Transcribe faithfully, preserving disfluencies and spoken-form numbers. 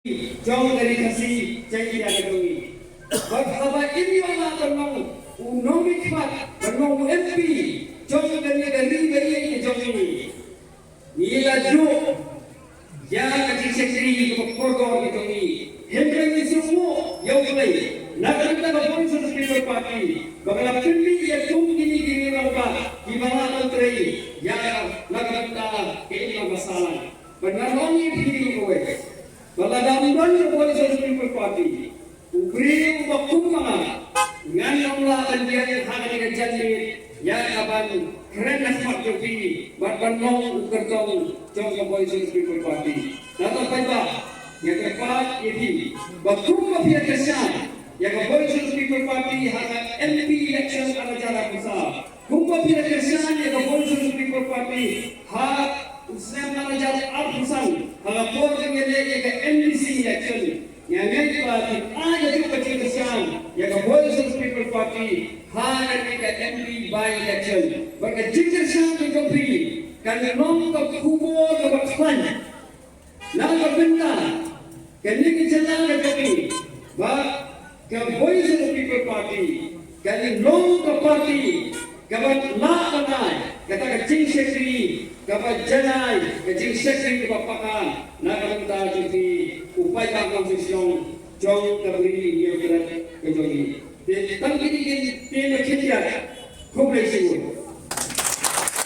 jong ka ri Khasi Jaiñtia ka jong ngi. Bad haba im ïoh lah ban long u nongmihkhmat, ban long u M P jong kane ka ri ba ïeit ka jong ngi, ngi la duh ïa ka jingshakri kaba kordor ka jong ngi. Hynrei ngi sngewbha ïa U Blei, na ka bynta ka Voice of the People Party, ba ka la pynmih ïa kum kine ki rangbah kiba la trei ïa na ka bynta ka imlang ka sahlang. Bad ngan ong ïa phi, kawei, ba lada ym don ka Voice of the People Party, u briew uba kum ma nga, ngan ym lah ban ïeng ha kane ka janmiet ïa kaban kren na khmat jong phi bad ban long u kyrtong jong ka Voice of the People Party. Nangta paidbah, nga kyrpad ïa phi ba kumba phi la kyrshan ïa ka Voice of the People Party ha ka M P election ar hajar arphew saw, kumba phi la kyrshan ïa ka Voice of the People Party ha u snem ar hajar arphew san ha ka por ba ngi leh ïa ka M D C election, nga ngeit ba phin ai ïa ka jingkyrshan ïa ka Voice of the People Party ha kane ka M P by election. Bad ka jingkyrshan ka jong phi kan long ka khubor kaba khlaiñ na ka bynta kane ka jylla ka jong ngi, ba ka Voice of the People Party kan long ka party kaba lah ban ai kata ka jingshakri kaba janai, ka jingshakri kaba paka na ka bynta jong phi, u paidbah nongshong shnong jong ka Bri Hynñiewtrep ka jong ngi. Te tang kine ki ktien ba khyndiat, khublei shibun.